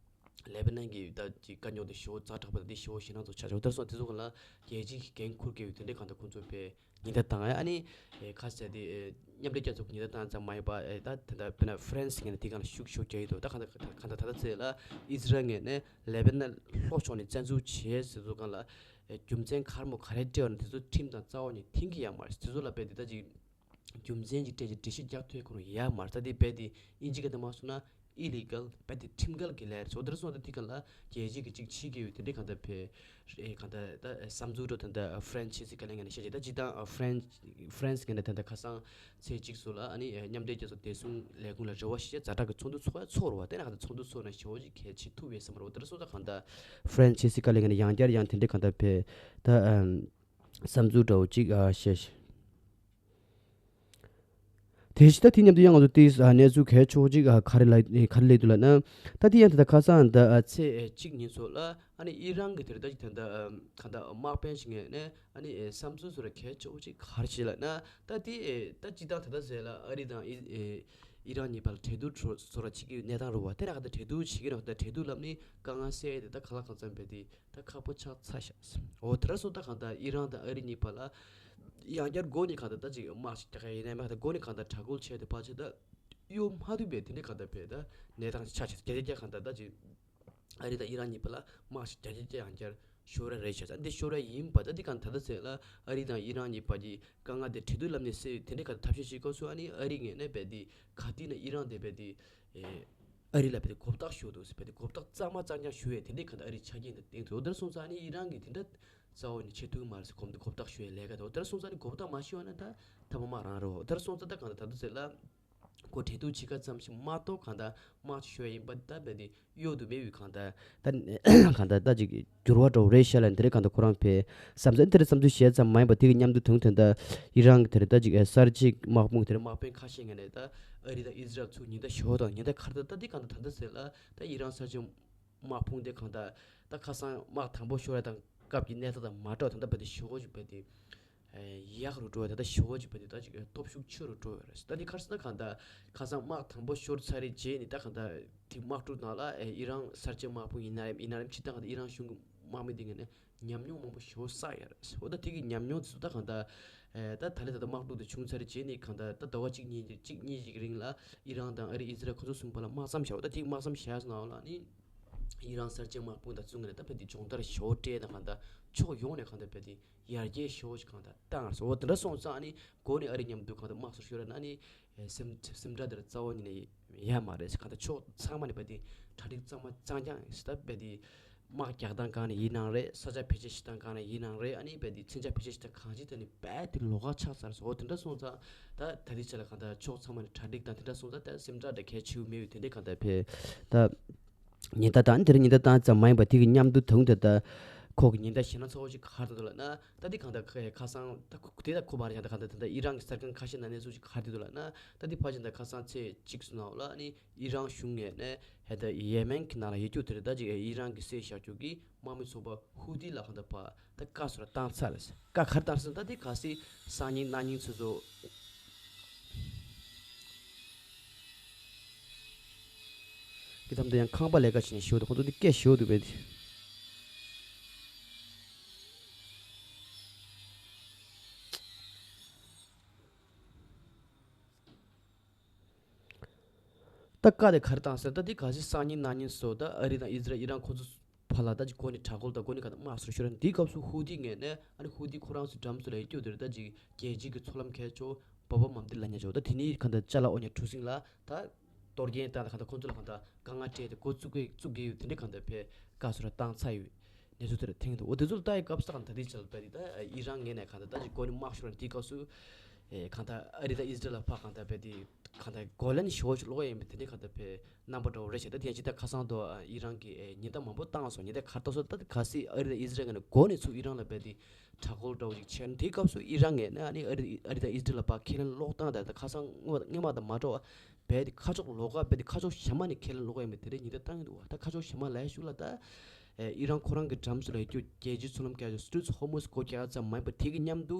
ལེ་བྷ་ནན་གྱི་ད་ཅིག་དཀའ་རྙོག་དེ་ཞེ་པོ་ཛ་དྲག་པོ་དང་དེ་ཞེ་པོ་ཞེད་སྣང་ཚོ་ཆགས་ཤག་ད་སོང་དེ་ཚོ་སྒང་ལ་རྒྱལ་སྤྱི་གི་འགན་འཁུར་དགོས་པའི་དེ་འདྲའི་གང་ལྟར་ཁོང་ཚོ་དཔེ་ཉེན་བརྡ་བཏང་ཡ། ཨ་ནི་ཨེ་ག་ཟེར་དེ་ཨེ་མཉམ་འབྲེལ་རྒྱལ་ཚོགས་ཉེན་བརྡ་བཏང་ཙམ་མ་ཡིན་པ་ཨེ་ད་དེ་འདྲ་དཔེར་ན་ཧྥ་རན་སི་ངོས་ནས་དེ་སྒང་ལ་ཤུགས་ཤུགས་རྒྱག་ཡི་འདུག་ད་གང་ལྟར་གང་ལྟར་ད་ལྟ་ཚེ་ལ་ཨི་ཟི་རལ་ངོས་ནས་ལེ་བྷ་ནན་ལྷོ་ཕྱོགས་ནས་བཙན་འཛུལ་བྱས་ཟེར་ཚོ་སྒང་ལ་ཨེ་རྒྱུ་མཚན་ག་རེ་མོ་ག་རེ་སྤྲད་པ་ན་དེ་ཚོ་ཁྲིམས་དང་རྩ་བ་ནས་མཐུན་གྱི་ཡོད་མ་རེད། དེ་ཚོ་ལ་རྦད་དེ་ད་ཅིག་རྒྱུ་མཚན་ཅིག་སྤྲད་ཅིག་འགྲེལ་བཤད་རྒྱག་ཐུབ་ཁོ་རང་ཡོད་མ་རེད། ད་དེ་རྦད་དེ་ཨིན་ཇི་སྐད་དུ་མ་སོང་ན་ཨི་ལི་གལ་རྦད་དེ་ཁྲིམས་འགལ་གྱི་ལས་རེད། འོ་དེ་འདྲ་སོང་ཙང་དེ་སྒང་ལ་རྒྱལ་སྤྱི་གི་ཅིག་བྱེད་ཀྱི་ཡོད་དེ་འདྲའི་གང་ལྟར་ཕེ་ཨེ་གང་ལྟར་ད་བསམ་ཚུལ་འདྲ་ད་ལྟ་ཧྥ་རན་སི་སི་ཀ་ལེ་ངོས་ནས་བཤད་ཅིག་ད་ཅིག་དང་ཧྥ་རན་ཧྥ་རན་སི་ངོས་ནས་ད་ལྟ་ཁ་སང་ཚེས་གཅིག་སོ་ལ་ཨ་ནི་མཉམ་འབྲེལ་རྒྱལ་ཚོགས་བདེ་སྲུང་ལས་ཁུངས་ལ་རེ་བ་ཞུས་ཡ་ཛ་དྲག་གི་ཚོགས་འདུ་ཚོགས་ཡ་ཚོགས་རེད་བ། དེ་ན་གང་ལྟར་ཚོགས་འདུ་ཚོགས་ན་ཞེ་པོ་ཅིག་གལ་ཆེ་ཐུབ་ཡོད་བསམ་རེད་བ། དེ་འདྲ་སོང་ཙང་གང་ལྟར་ཧྥ་རན་སི་སི་ཀ་ལེ་ངོས་ནས་ཡང་བསྐྱར་ཡང་དེ་འདྲའི་གང་ལྟར་ཕེ་ད་བསམ་ཚུལ་འདྲ་བོ་ཅིག་ཨ་བཤད་ཤག་དེ་བཞིན་ད་དེ་མཉམ་དུ་ཡང་ང་ཚོ་དེའི་ཨ་གནས་ཚུལ་གལ་ཆེ་བོ་ཅིག་ཨ་ག་རེ་ལ་ག་རེ་སླེབས་འདུག་ལབ་ན། ད་དེ་ཡང་ད་ལྟ་ཁ་སང་ད་ཨ་ཚེས་ཨེ་གཅིག་ཉིན་ཚོ་ལ་ཨ་ནི་ཨི་རན་གྱི་དེར་ད་ཅིག་ད་ལྟ་ཨ་ག་ད་དམག་དཔོན་ཞིག་ངོས་ནས་ཨ་ནི་ཨེ་བསམ་ཚུལ་སོགས་ལ་གལ་ཆེ་བོ་ཅིག་ག་རེ་བྱས་ལབ་ན། ད་དེ་ཨེ་ད་སྤྱིར་བཏང་ད་ལྟ་ཟེར་ལ་ཨ་རི་དང་ཨི་ཨེ་ཨི་རན་གཉིས་བར་ལ་གྲོས་བསྡུར་བཟོ་འདྲ་བྱེད་ཀྱི་ཡོད་གནས་སྟངས་རེད་བ། དེ་ལ་ག་ད་གྲོས་བསྡུར་བྱེད་ཀྱི་རེད། ད་གྲོས་བསྡུར་ལབ་ནི་དཀའ་ངལ་སེལ་ཡས་དེ་ད་གང་ལ་གང་འཚམ་བས་དེ། ད་ཁག་པོ་ཆགས་ཚར་ཤག་འོ་དེ་འདྲ་སོང་ཙང་གང་ལྟར་ཨི་རན་དང་ཨ་རི་གཉིས་བར་ལ་ཡང་བསྐྱར་འགོ་ནས་གང་ལྟར་ད་ཅིག་དམག་ཞིག་རྒྱག་ག་ཡིན་ནའི་མ་གང་ལྟར་འགོ་ནས་གང་ལྟར་དྲག་རྒོལ་བྱས་ཏེ་ཕལ་ཆེར་ད་གཡོལ་མ་ཐུབ་པའི་དེ་འདྲའི་གང་ལྟར་བས་ད་གནས་སྟངས་ཆགས་ཤག་བརྒྱ་ཆ་བརྒྱ་གང་ལྟར་ད་ཅིག་ཨ་རི་དང་ཨི་རན་གཉིས་བར་ལ་དམག་ཞིག་བརྒྱ་ཆ་བརྒྱ་ཡང་བསྐྱར་ཤོར་བ་རེད་ཤག་ད་འདི་ཤོར་བ་ཡིན་པ་ད་འདི་གང་ད་ལྟ་ཟེར་ལ་ཨ་རི་དང་ཨི་རན་གཉིས་བར་གྱི་དཀའ་ངལ་དེ་གྲོས་བསྡུར་ལམ་ནས་སེལ་དེ་འདྲའི་གང་ལྟར་ཐབས་ཤེས་ཤིག་སྐབས་སུ་ཨ་ནི་ཨ་རི་ངོས་ནས་རྦད་དེ་ག་དུས་ན་ཨི་རན་དེ་རྦད་དེ་ཨེ། ཨ་རི་ལ་བལྟས་ཏེ་གོ་བརྡ་ཤོར་འདུག་ཟེར། བལྟས་ཏེ་གོ་བརྡ་གཙང་མ་གཙང་རྐྱང་ཞུ་ཡས་དེ་འདྲའི་གང་ལྟར་ཨ་རིའི་ཆ་རྐྱེན་དང་སྟེང་དུ། འོ་དེར་སོང་ཙང་ཨ་ནི་ཨི་རན་གྱིས་དེ་འདྲ་རྩ་བ་ནས་བྱེད་ཐུབ་ཀྱི་མ་རེད་ཟེར། གོ་བརྡ་གོ་བརྡ་ཤོར་ཡས་ལས་ཀ་དང་། འོ་དེར་སོང་ཙང་ཨ་ནི་གོ་བརྡ་མ་ཤོར་ན་ད་ཐ་མ་དམག་རང་རེད། འོ་དེར་སོང་ཙང་ད་གང་ལྟར་ད་དུང་ཟེར་ལ་ཁོ་གྲོས་བསྡུར་བྱེད་ཀ་ཙམ་ཞིག་མ་གཏོགས་གང་ལྟར་དམག་ཅིག་ཤོར་ཡས་ཡིན་པ་ད་བལྟས་ཏེ་གཡོལ་དུ་མེད་པའི་གང་ལྟར་ད་གང་ལྟར་ད་ཅིག་འགྱུར་བ་འགྲོ་རེད་ཤག་ལབ་དེ་འདྲའི་གང་ལྟར་ཁོ་རང་ཕེ་བསམ་ཚུལ་དེ་འདྲ་བསམ་ཚུལ་བཤད་ཙམ་མ་ཡིན་པ་དེ་གི་མཉམ་དུ་དུང་དེ་འདྲ་ཨི་རན་གྱི་དེ་འདྲ་ད་ཅིག་གསར་བརྗེའི་དམག་དཔུང་དེ་འདྲ་དམག་དཔོན་ཁ་ཤས་ངོས་ནས་ད་ཨ་རི་དང་ཨི་ཟི་རལ་ཚོ་ཉེན་བརྡ་ཞོ་དང་ཉེན་བརྡ་ཁ་ད་ད་འདི་གང་ལྟར་ད་ལྟ་ཟེར་ལ་ད་ཨི་རན་གསར་བརྗེའི་དམག་དཔུང་དེ་གང་ལྟར་ད་ཁ་སང་དམག་དང་པོ་ཤོར་ཡ་དང་སྐབས་ཀྱི་གནས་སྟངས་དང་མ་འདྲ་བ་དང་ད་བལྟས་ཏེ་ཞོ་ཞིག་བལྟས་ཏེ་ཡག་རུ་འགྲོ་བ་ད་ལྟ་ཞོ་ཞིག་བལྟས་ཏེ་ད་ཅིག་སྟོབས་ཤུགས་ཆེ་རུ་འགྲོ་བ་རེད། ད་འདི་ག་རེ་ཟེར་ན་གང་ལྟར་ཁ་སང་དམག་དང་པོ་ཤོར་ཚར་རེད་རྗེས་ནས་ད་གང་ལྟར་དེ་དམག་འཁྲུག་ནང་ལ་ཨི་རན་གསར་བརྗེའི་དམག་དཔུང་ཡིན་ན་རེད་ཡིན་ན་རེད་སྤྱིར་བཏང་གང་ལྟར་ཨི་རན་གཞུང་གི་དམག་མི་དེ་ངོས་ནས་ཉམས་མྱོང་མང་པོ་ཞེ་པོ་བསགས་ཡོད་རེད། འོ་ད་དེ་གི་ཉམས་མྱོང་དེ་ཚོ་ད་གང་ལྟར་ཨེ་ད་ད་ལྟ་ད་ལྟ་དམག་འཁྲུག་དེ་བྱུང་ཚར་རྗེས་ནས་གང་ལྟར་ད་ཟླ་བ་གཅིག་གཉིས་གཅིག་གཉིས་ཀྱི་རིང་ལ་ཨི་རན་དང་ཨ་རི་ཨི་ཟི་རལ་ཁོ་ཚོ་གསུམ་བར་ལ་དམག་མཚམས་བཞག་འོ་ད་དེ་གི་དམག་མཚམས་བཞག་ནང་ལ་ནི་ཨི་རན་གསར་བརྗེ་དམག་དཔུང་དང་ཚུར་ངོས་ནས་ད་བལྟས་ཏེ་སྦྱོང་བརྡར་ཞེ་པོ་སྤྲད་དང་གང་ལྟར་ཕྱོགས་ཡོངས་ནས་གང་ལྟར་བལྟས་ཏེ་ཡར་རྒྱས་ཞེ་པོ་ཞིག་གང་ལྟར་བཏང་ཡོད་རེད། འོ་དེ་འདྲ་སོང་ཙང་ནི་འགོ་ནས་ཨ་རི་མཉམ་དུ་གང་ལྟར་དམག་སོར་ཤོར་ན་ནི་ཨེ་སེམས་སེམས་ཁྲལ་དེ་རྩ་བ་ཉིད་ནས་ཡོད་མ་རེད། གང་ལྟར་ཕྱོགས་ཚང་མ་ནས་བལྟས་ཏེ་གྲ་སྒྲིག་གཙང་མ་གཙང་རྐྱང་ཡིན་ཟེར། ད་བལྟས་ཏེ་དམག་རྒྱག་སྟངས་སྒང་ནས་ཡིན་ནའང་རེད། ས་ཆ་བེད་སྤྱོད་བྱེད་སྟངས་སྒང་ནས་ཡིན་ནའང་རེད། ཨ་ནི་བལྟས་ཏེ་མཚོན་ཆ་བེད་སྤྱོད་བྱེད་སྟངས་གང་ཅིའི་ཐད་ནས་རྦད་དེ་ལོགས་ཀ་ཆགས་ཚར་སོང་། འོ་དེ་འདྲ་སོང་ཙང་ད་ད་ལྟའི་ཆ་ལ་གང་ལྟར་ཕྱོགས་ཚང་མ་ནས་གྲ་སྒྲིག་དང་དེ་འདྲ་སོང་ཙང་ད་སེམས་ཁྲལ་དེ་གལ་ཆེ་བོ་མེད་པའི་དེ་འདྲའི་གང་ལྟར་ཕེ་ད། ཉེན་བརྡ་དང་དེར་ཉེན་བརྡ་བཏང་ཙམ་མ་ཡིན་པ་དེ་གི་མཉམ་དུ་དུང་དེ་ལྟ་ཁོག་གི་ཉེན་བརྡ་ཞེ་ན་ཚ་བོ་ཞིག་ག་རེ་འདུག་ལབ་ན། ད་དེ་གང་ལྟར་ཁ་ཁ་སང་ད་ཁོ་དེ་ད་ཁོ་མ་རེད་ཀྱང་ད་གང་ལྟར་ད་ལྟ་ཨི་རན་གྱི་གསར་ཁང་ཁ་ཤས་ནང་གནས་ཚུལ་ཞིག་ག་རེ་འདུག་ལབ་ན། ད་དེ་ཕལ་ཆེར་ད་ཁ་སང་ཚེས་གཅིག་སོང་ནའོ་ལ་ནི་ཨི་རན་གཞུང་ངོས་ནས་ཧེ་ད་ཡེ་མེན་གྱི་ནང་ལ་ཡོད་རྒྱུ་དེ་རེད། ད་ཅིག་ཨི་རན་གྱི་བསད་བཞག་རྒྱུ་གི་དམག་མི་ཚོགས་པ་ཧུ་ཏི་ལ་གང་ལྟར་ཕར་ད་བཀའ་ཟུར་བཏང་ཚར་རེད། བཀའ་ག་རེ་བཏང་ཟེར་ན་ད་དེ་ག་སྲིད་སང་ཉིན་གནངས་ཉིན་ཚོད་ཚོད། དེ་ཐམས་ཅད་ཡང་ཁང་པ་ལས་ཀ་བྱེད་ནས་ཞུ་འདུག་ཁོང་ཚོ་འདི་སྐད་ཞུ་འདུག་པས། ད་བཀའ་དེ་ག་རེ་བཏང་ཟེར་ན། ད་འདི་ག་ཚོད་སང་ཉིན་གནངས་ཉིན་སོགས་ད་ཨ་རི་དང་ཨི་ཟི་རལ་ཨི་རན་ཁོ་ཚོ་བར་ལ་ད་ཅིག་འགོ་ནས་དྲག་རྒོལ་དང་འགོ་ནས་ག་ད་དམག་ཟུར་ཤོར་རན། འདིའི་སྐབས་སུ་ཧུ་ཏི་ངོས་ནས་ཨ་ནི་ཧུ་ཏི་ཁོ་རང་ཚོའི་འགྲམ་ཚོ་ལ་ཡི་སྐྱོ་དེར་ད་ཅིག་རྒྱལ་སྤྱིའི་གི་ཚོགས་ལམ་ཁག་ཅོ་བ་བ་མམ་དེ་ལ་ཉ་ཅོ་ད་དེ་ནི་ག་ད་ཅ་ལག་ཨོ་ཉ་གྲུ་གཟིངས་ལ་ད་གཏོར་སྐྱོན་བཏང་ད་ག་ད་ཁོ་ཚོ་ལ་ག་ད་དཀའ་ངལ་སྤྲད་དེ་འགོ་བཙུགས་གི་བཙུགས་གི་ཡོད། དེ་འདྲའི་ག་ད་ཕེ་བཀའ་ཟུར་བཏང་ཚར་ཡོད། གནས་ཚུལ་དེར་ཐེངས་དུ་འོ་དེ་ཚོ་ལ་ལྟ་ཡི་སྐབས་སུ་གང་ད་དེ་ཆ་ལ་བས་དེ་ད་ཨི་རན་ངོས་ནས་གང་ད་ད་ཅིག་གོ་ནི་དམག་ཤོར་དེའི་སྐབས་སུ་ཨེ་གང་ད་ཨ་རི་ད་ཨི་ཟི་རལ་ལ་ཕ་གང་ད་བས་དེ་གང་ད་གོ་ལན་ཞོ་ཞོ་ལོག་ཡིན་པས་དེ་འདྲའི་གང་ད་བས་རྣམ་པ་འདྲ་བོ་རེ་བྱས། ད་དེ་ཡང་ཅི་ད་ཁ་སང་དུ་ཨི་རན་གི་ཨེ་ཉེན་བརྡ་མང་པོ་བཏང་སོང་། ཉེན་བརྡ་གར་བཏང་སོང་། ད་ག་སི་ཨ་རི་ད་ཨི་ཟི་རལ་ངོས་ནས་གོ་ནས་ཚུར་ཨི་རན་ལ་བས་དེ་དྲག་རྒོལ་འདྲ་བོ་ཞིག་བྱས་ན་དེའི་སྐབས་སུ་ཨི་རན་ངོས་ནས་ཨ་ནི་ཨ་རི་ཨ་རི་ད་ཨི་ཟི་རལ་ལ་ཕ་ཁས་ལེན་ལོག་བཏང་ད་ད་ཁ་སང་སྔོན་སྔོན་མ་དང་མ་འདྲ་བ། བས་དེ་ཁ་ཕྱོགས་ལོགས་ཀ་བས་དེ་ཁ་ཕྱོགས་གཞན་མ་ནས་ཁས་ལེན་ལོག་ཡིན་པའི་དེ་འདྲའི་ཉེན་བརྡ་བཏང་གི་འདུག་བ། ད་ཁ་ཕྱོགས་གཞན་མ་ལ་ཞུགས་ལ་ད་ཨེ་ཨི་རན་ཁོ་རང་གི་འགྲམ་ཚོ་ལ་ཡི་སྐྱོ་རྒྱལ་སྤྱིའི་ཚོགས་ལམ་ཁག་ཅོ་སི་ཊྲེཊ་ཧོར་མུ་ཛི་སྒོ་རྒྱག་ཙམ་མ་ཡིན་པར་དེ་གི་མཉམ་དུ་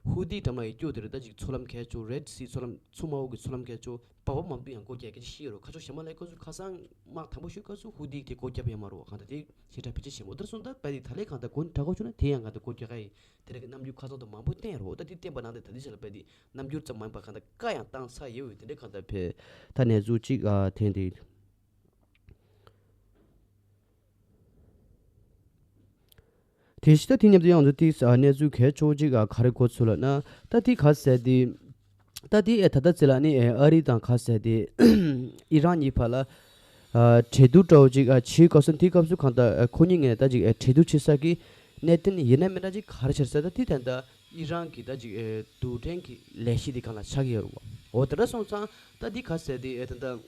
ཧུ་ཏིའི་འགྲམ་ལ་ཡི་སྐྱོ་དེ་རེད། ད་ཅིག་ཚོགས་ལམ་ཁག་ཅོ་རེད་སི་ཚོགས་ལམ་ཚུ་མ་འོག་གི་ཚོགས་ལམ་ཁག་ཅོ་བ་བ་མང་པོ་ཡང་སྒོ་རྒྱག་གི་ཤི་ཡོད་རོ། ཁ་ཕྱོགས་གཞན་མ་ལ་ཡི་སྐོར་ཚུ་ཁ་སང་དམག་དང་པོ་ཞུས་སྐབས་སུ་ཧུ་ཏིའི་དེ་སྒོ་རྒྱབ་ཡོད་མ་རོ། གང་ད་དེ་ཞེ་དྲག་ཕལ་ཆེར་ཞེ་མོ་དེར་སོང་ད་བས་དེ་ད་ལས་གང་ད་སྒོ་ནི་དྲག་གོ་ཆུ་ན་དེ་ཡང་གང་ད་སྒོ་རྒྱག་ག་ཡི། དེ་རིང་གི་རྣམ་འགྱུར་ཁ་སང་དུ་མང་པོ་བསྟན་རོ། ད་དེ་བསྟན་པ་ནང་དེ་ད་དེ་ཆ་ལ་བས་དེ་རྣམ་འགྱུར་ཙམ་མ་ཡིན་པ་གང་ལྟར་བཀའ་ཡང་བཏང་ཚར་ཡོད་འོས། དེ་འདྲའི་གང་ལྟར་བས་ད་གནས་ཚུལ་གཅིག་ཨ་འཐེན་དེ། དེ་ཕྱི་ད་དེ་མཉམ་དུ་ཡང་ཚོ་དེ་ཨ་གནས་ཚུལ་གལ་ཆེ་བོ་གཅིག་ཨ་ག་རེ་གོ་ཚུལ་ལ་ན་ད་དེ་ག་ཟེར་དེ། ད་དེ་ཨེ་ད་ལྟ་ཚེ་ལ་ནི་ཨེ་ཨ་རི་དང་ག་ཟེར་དེ་ཨི་རན་གཉིས་བར་ལ་ཨ་གྲོས་བསྡུར་འདྲ་བོ་ཅིག་ཨ་བྱེད་དགོས་སོང་། དེའི་སྐབས་སུ་གང་ལྟར་ཨ་ཁོ་གཉིས་ངས་ད་ཅིག་ཨ་གྲོས་བསྡུར་བྱེད་ས་གི་གནད་དོན་ཡིན་ན་མིན་ན་ཅིག་ག་རེ་བྱེད་ས་ད་དེ་ད་ལྟ་ཨི་རན་གྱི་ད་ཅིག་ཨ་རྡུལ་ཕྲན་གྱི་ལས་གཞི་དེ་གང་ལ་ཆགས་ཀྱི་ཡོད་རེད་བ། འོ་དེ་འདྲ་སོང་ཙང་ད་དེ་ག་ཟེར་དེ་ཨ་ད་ལྟ།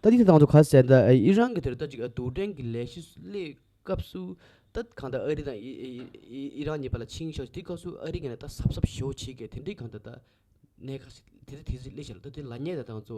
ད་དེ་དང་དུ་ག་ཟེར་ད་ཨི་རན་གྱི་དེར་ད་ཅིག་རྡུལ་ཕྲན་གྱི་ལས་གཞི་སླེབས་སྐབས་སུ་ད་གང་ལྟར་ཨ་རི་དང་ཨི་ཨི་ཨི་ཨི་རན་གཉིས་བར་ལ་ཆིངས་བཞག་དེ་སྐབས་སུ་ཨ་རི་ངོས་ནས་ད་གཟབ་གཟབ་ཞེ་པོ་བྱེད་དགོས་དེ་འདྲའི་གང་ལྟར་ད་གནད་འགག་ཞིག་དེ་དེ་དེ་ཚོ་སླེབས་ཤག་ལ། ད་དེ་ལ་ཉེ་ད་དང་ཚོ་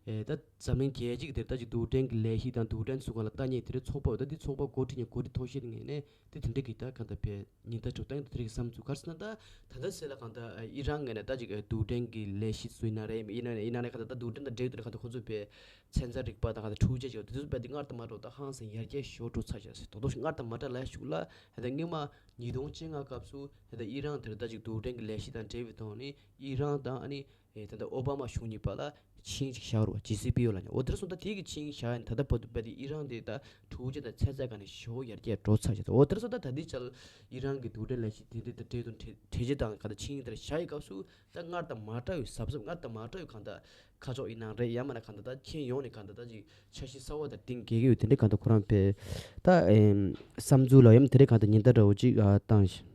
ཨེ་ད་འཛམ་གླིང་རྒྱལ་སྤྱི་གི་དེར་ད་ཅིག་རྡུལ་ཕྲན་གྱི་ལས་གཞི་དང་རྡུལ་ཕྲན་ཚོ་གང་ལ་ལྟ་ཉེ་དེ་རེ་ཚོགས་པ་ད་དེ་ཚོགས་པ་འགོ་ཁྲིད་ཉེ་འགོ་ཁྲིད་ཐོག་ཤེས་ངོས་ནས། དེ་དེ་འདྲ་གི་ད་གང་ལྟར་བས་ཉིན་ལྟར་གྲུབ་སྟངས་དེ་རིགས་བསམ་ཚུལ་ག་རེ་ཟེར་ན། ད་ད་ལྟ་ཟེར་ལ་གང་ལྟར་ཨི་རན་ངོས་ནས་ད་ཅིག་རྡུལ་ཕྲན་གྱི་ལས་གཞི་ཚུ་ཡིན་ན་རེད། ཡིན་ན་ཡིན་ན་ནས་གང་ལྟར་ད་རྡུལ་ཕྲན་དང་འབྲེལ་ཡོད་དེ་གང་ལྟར་ཁོ་ཚོས་བས་ཚན་རྩལ་རིག་པ་དང་གང་ལྟར་འཕྲུལ་ཆས་ཅིག་དེ་ཚོ་བས་དེ་སྔར་དང་མ་འདྲ་བ་ད་ཧང་སང་ཡར་རྒྱས་ཞེ་པོ་འགྲོ་ཚར་བཞག་ཟེར། ད་དུང་སྔར་དང་མ་འདྲ་ལ་ཞུགས་ལ་ད་སྔོན་མ་ཉིས་སྟོང་བཅོ་ལྔ་སྐབས་སུ་ད་ཨི་རན་དེར་ད་ཅིག་རྡུལ་ཕྲན་གྱི་ལས་གཞི་དང་འབྲེལ་བའི་ཐོག་ནས་ཨི་རན་དང་ཨ་ནི། ཨེ་ད་ལྟ་ཨོ་བྷ་མ་གཞུང་གཉིས་བར་ལ་ཆིངས་ཅིག་བཞག་རོགས། ཇི་སི་པི་ཨོ་ལ་ནི་འོ་དེར་སོང་ད་དེ་གི་ཆིངས་བཞག་ཡིན། ད་ལྟ་བར་དུ་བས་དེ་ཨི་རན་དེ་ད་འཕྲུལ་ཆས་དང་ཚན་རྩལ་སྒང་ནས་ཞེ་པོ་ཡར་རྒྱས་འགྲོ་ཚར་བཞག་འོ་དེར་སོང་ད་ད་ལྟའི་ཆར་ཨི་རན་གི་རྡུལ་ཕྲན་ལས་གཞི་དེ་འདྲའི་ད་འབྲེལ་དུ་གྲོས་གྲོས་ཆོད་དང་ག་ད་ཆིངས་དེར་བཞག་ཡི་སྐབས་སུ་ད་སྔར་དང་མ་འདྲ་བའི་གཟབ་གཟབ་སྔར་དང་མ་འདྲ་བའི་གང་ད་ཁ་ཕྱོགས་ཡིན་ནའང་རེད། ཡང་མིན་ན་གང་ད་ད་ཁྱེད་ཡོང་ནས་གང་ད་ད་ཅིག་འཆར་གཞི་གསར་བ་དང་གཏིང་འགལ་གི་ཡོད། དེ་འདྲའི་གང་ད་ཁོ་རང་བས་ད་ཨེམ་བསམ་ཚུལ་ལ་ཡང་དེ་འདྲའི་གང་ད་ཉེན་བརྡ་འདྲ་བོ་ཅིག་ཨ་བཏང་ཞིང་།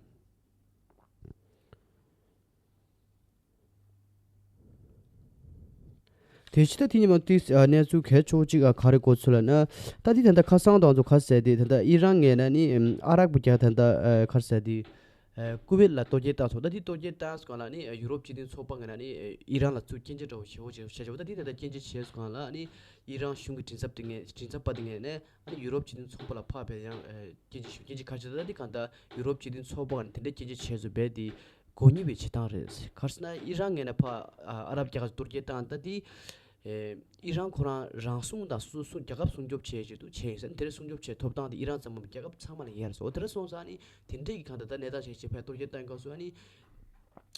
དེ་ཕྱི་ད་དེ་ཉིན་མ་དེ་གནས་ཚུལ་གལ་ཆེ་བོ་གཅིག་ག་རེ་གོ་ཚུལ་ལ་ན། ད་དེ་ད་ལྟ་ཁ་སང་དང་ཚོ་ག་ཟེར་དེ་ད་ལྟ་ཨི་རན་ངོས་ན་ནི་ཨ་རག་པུ་རྒྱ་ད་ལྟ་ག་ཟེར་དེ་ཀུ་ཝེད་ལ་གཏོར་རྒོལ་བཏང་སོང་། ད་དེ་གཏོར་རྒོལ་བཏང་སོང་ལ་ནི་ཡུ་རོབ་སྤྱི་མཐུན་ཚོགས་པ་ངོས་ན་ནི་ཨི་རན་ལ་ཚུར་སྐྱོན་བརྗོད་འདྲ་བོ་ཞེ་བོ་བྱས་བྱས་བྱས། ད་དེ་ད་ལྟ་སྐྱོན་བརྗོད་བྱས་སོང་ལ་ནི་ཨི་རན་གཞུང་གི་མགྲིན་ཚབ་དེ་ངོས་མགྲིན་ཚབ་པ་དེ་ངོས་ནས་ཨ་ནི་ཡུ་རོབ་སྤྱི་མཐུན་ཚོགས་པ་ལ་ཕར་བས་ཡང་སྐྱོན་བརྗོད་ཞུ་སྐྱོན་བརྗོད་ག་རེ་བྱས། ད་དེ་གང་ལྟར་ཡུ་རོབ་སྤྱི་མཐུན་ཚོགས་པ་ནས་དེ་འདྲའི་སྐྱོན་བརྗོད་བྱས་སོང་བས་དེ། གོ་སྙིང་བའི་བྱེད་སྟངས་རེད། ག་རེ་ཟེར་ན་ཨི་རན་ངོས་ནས་ཕར་ཨ་རབ་རྒྱལ་ཁབ་གཏོར་རྒོལ་བཏང་ད་དེ། ཨེ་ཨི་རན་ཁོ་རང་རང་སྲུང་དང་སྲུང་སྲུང་རྒྱལ་ཁབ་སྲུང་སྐྱོབ་བྱེད་ཆེད་དུ་བྱས་ཡིན་ཟེར་ན་དེ་རིང་སྲུང་སྐྱོབ་བྱེད་ཐོབ་སྟངས་དེ་ཨི་རན་ཙམ་མིན་པར་རྒྱལ་ཁབ་ཚང་མ་ལ་ཡིན་ཡ་རེད་ཟེར། འོ་དེ་འདྲ་སོང་ཙང་ནི་དེ་འདྲའི་གི་གང་ལྟར་ད་གནས་སྟངས་ཤིག་བྱེད་ཕར་གཏོར་རྒོལ་བཏང་སྐབས་སུ་ཨ་ནི་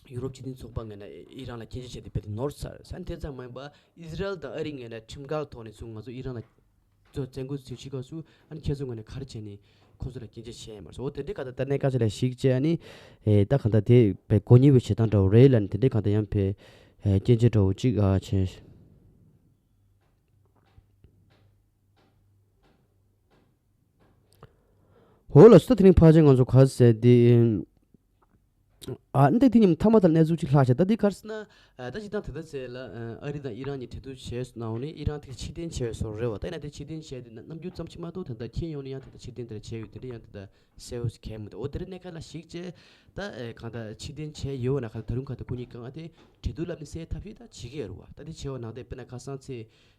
ཡུ་རོབ་སྤྱི་མཐུན་ཚོགས་པ་ངོས་ནས་ཨི་རན་ལ་སྐྱོན་བརྗོད་བྱས་ཏེ་རྦད་དེ་ནོར་ཚར་ཟེར་ན། དེ་ཙམ་མིན་པར་ཨི་ཟི་རལ་དང་ཨ་རི་ངོས་ནས་ཁྲིམས་འགལ་ཐོག་ནས་ཚུར་ང་ཚོ་ཨི་རན་ལ། ཚོ་བཙན་རྒོལ་ཚུལ་ཕྱི་སྐབས་སུ་ཨ་ནི་ཁྱེད་ཚོ་ངོས་ནས་ག་རེ་བྱས་ནས་ཁོ་ཚོ་ལ་སྐྱོན་བརྗོད་བྱས་ཡོད་མ་རེད། འོ་དེ་འདྲའི་ཁ་ད་ལྟ་གནད་འགག་ཅིག་ལ་གཞིགས་བྱས་ཨ་ནི་ཨེ་ད་གང་ལྟར་དེ་བས་གོ་སྙིང་བའི་བྱེད་སྟངས་འདྲ་བོ་རེད་ལབ་ནས་དེ་འདྲའི་གང་ལྟར་ཡང་བས་ཨེ་སྐྱོན་བརྗོད་འདྲ་བོ་ཅིག་ཨ་བྱས། འོ་ལགས་སོ། ད་དེ་རིང་ཕལ་ཆེར་ང་ཚོ་ག་ཟེར་དེ། ཨ་འདི་དེ་ཉིན་མཐའ་མ་དང་གནས་ཚུལ་ཅིག་ལྷག་བྱས། ད་འདི་ག་རེ་ཟེར་ན། ཨ་ད་སྤྱིར་བཏང་ད་ལྟ་ཚེ་ལ་ཨ་རི་དང་ཨི་རན་གཉིས་གྲོས་བསྡུར་བྱས་སོང་ནའང་ནི་ཨི་རན་དེ་ཕྱིར་འཐེན་བྱས་སོང་རེད་བ། ད་ཡིན་ན་དེ་ཕྱིར་འཐེན་བྱས་དེ་རྣམ་འགྱུར་ཙམ་ཞིག་མ་གཏོགས་ད་ལྟ་ཁྱེད་ཡོང་ནས་ཡང་ད་ལྟ་ཕྱིར་འཐེན་དེ་ལ་བྱས་ཡོད་དེ་འདྲ་ཡང་ད་ལྟ་གསལ་བོ་ཞིག་གང་མི་འདུག་འོ་དེ་རིང་གནད་འགག་ལ་གཞིགས་བྱས་ད་ཨེ་གང་ལྟར་ཕྱིར་འཐེན་བྱས་ཡོད་བ་ན་ག་ད་རུང་ག་ད་ཁོ་གཉིས་གང་ཨ་དེ་གྲོས་བསྡུར་ལབ་ནས་སེལ་ཐབས་ཤིག་ད་བྱེད་ཀྱི་ཡོད་རེད་བ། ད་དེ་བྱས་བ་ནང་དེ་དཔེར་ན་ཁ་སང་ཚེ།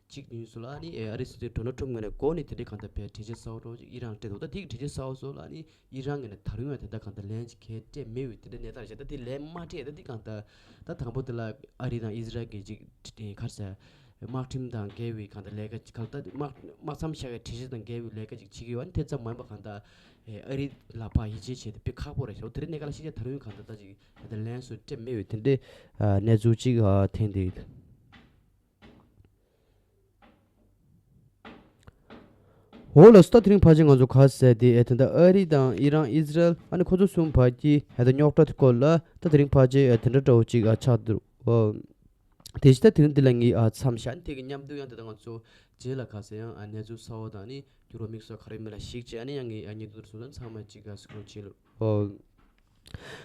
གཅིག་ཉིན་སུ་ལ་ནི་ཨ་རི་སྲིད་འཛིན་ཌོ་ནལ་ཊམ་ངོས་ནས་འགོ་ནས་དེ་འདྲའི་གང་ལྟར་བས་གྲོས་ཆོད་གསར་པ་འདྲ་བོ་ཅིག་ཨི་རན་ལ་སྤྲད་འདུག་ད་དེ་གི་གྲོས་ཆོད་གསར་པ་སོགས་ལ་ནི་ཨི་རན་ངོས་ནས་ད་རུང་ཡང་དེ་འདྲ་གང་ལྟར་ལན་ཅིག་གང་ཡང་སྤྲད་མེད་པའི་དེ་འདྲའི་གནས་སྟངས་རེད། ད་དེ་ལན་མ་སྤྲད་ད་དེ་གང་ལྟར་ད་དང་པོ་དེ་ལ་ཨ་རི་དང་ཨི་ཟི་རལ་གྱི་ཅིག་ག་རེ་ཟེར་དམག་ཁྲིམས་དང་འགལ་བའི་གང་ལྟར་ལས་ཀ་ཅིག་གང་ལྟར་དམག་དམག་མཚམས་བཞག་པའི་གྲོས་ཆོད་དང་འགལ་བའི་ལས་ཀ་ཅིག་བྱེད་ཀྱི་ཡོད་ཨ་ནི་དེ་ཙམ་མ་ཡིན་པ་གང་ལྟར། ཨ་རི་ལ་ཕར་ཡིད་ཆེས་བྱས་ཏེ་དཔེ་ཁག་པོ་རེད་ཤག་དེ་རིང་གནས་སྐབས་ལ་ཕྱི་རྒྱལ་དུ་ཡོད་གང་ལྟར་ད་ཅིག་ད་ལན་སུ་སྤྲད་མེད་པའི་དེ་འདྲའི་གནས་ཚུལ་ཅིག་ཐོན་བསྡད་ཡོད། འོ་ལགས་སོ། ད་དེ་རིང་ཕལ་ཆེར་ང་ཚོ་ག་ཟེར་དེ་ཨེ་ད་ལྟ་ཨ་རི་དང་ཨི་རན་ཨི་ཟི་རལ་ཨ་ནི་ཁོ་ཚོ་གསུམ་བར་གྱི་ཨེ་ད་རྙོག་དྲ་དེ་སྐོར་ལ་ད་དེ་རིང་ཕལ་ཆེར་ཨེ་དེ་འདྲ་འདྲ་བོ་ཅིག་ཨ་ཆགས་འདུག་ཨོ། དེ་བཞིན་ད་དེ་རིང་འདི་ལ་ངས་ཨ་མཚམས་བཞག་དེ་གི་མཉམ་དུ་ཡང་དེ་ད་ང་ཚོ་རྗེས་ལ་ག་ཟེར་ཡང་ཨ་གནས་ཚུལ་གསར་བ་དང་ནི་འགྱུར་བ་དམིགས་བསལ་ག་རེ་མིན་ལ་གཞིགས་བྱས་ཨ་ནི་ཡང་ངས་ཨ་བརྙན་ཐུང་དེ་ཚོ་ཚང་མ་ཅིག་ཨ་སྐོར་བྱེད་ལོ། ཨོ།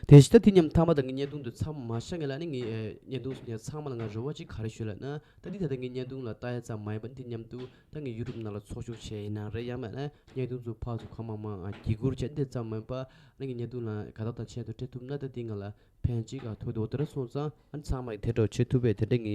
དེ་བཞིན་ད་དེ་མཉམ་ཐ་མ་ད་ངའི་བརྙན་ཐུང་དུ་མཚམས་མ་བཞག་ངེས་ལ་ནི་ངའི་ཨེ་བརྙན་ཐུང་སོང་ཡ་ཚང་མ་ལ་ང་རེ་བ་ཅིག་ག་རེ་ཞུ་ལ་ན་ད་འདི་ད་ལྟ་ངའི་བརྙན་ཐུང་ལ་ལྟ་ཡ་ཙམ་མ་ཡིན་པ་འདི་མཉམ་དུ་ད་ངའི་ཡུ་ཊུབ་ནང་ལ་ཚོགས་ཞུགས་བྱས་ཡིན་ན་རེད་ཡང་མེད་ན་བརྙན་ཐུང་ཚོ་ཕར་ཚུར་གང་མང་མང་ཨ་བརྒྱུད་བསྐུར་བྱས་འདི་ཙམ་མ་ཡིན་པ་ནི་ངའི་བརྙན་ཐུང་ལ་དགའ་རྟགས་དང་ཆེད་དུ་སྤྲད་ཐུབ་ན་ད་འདི་ང་ལ་ཕན་ཅིག་ཨ་ཐོགས་འདུག་དེ་འདྲ་སོང་ཙང་ཨ་ནི་ཚང་མ་ཡི་དེ་འདྲ་བྱེད་ཐུབ་པའི་དེ་འདྲ་ངའི་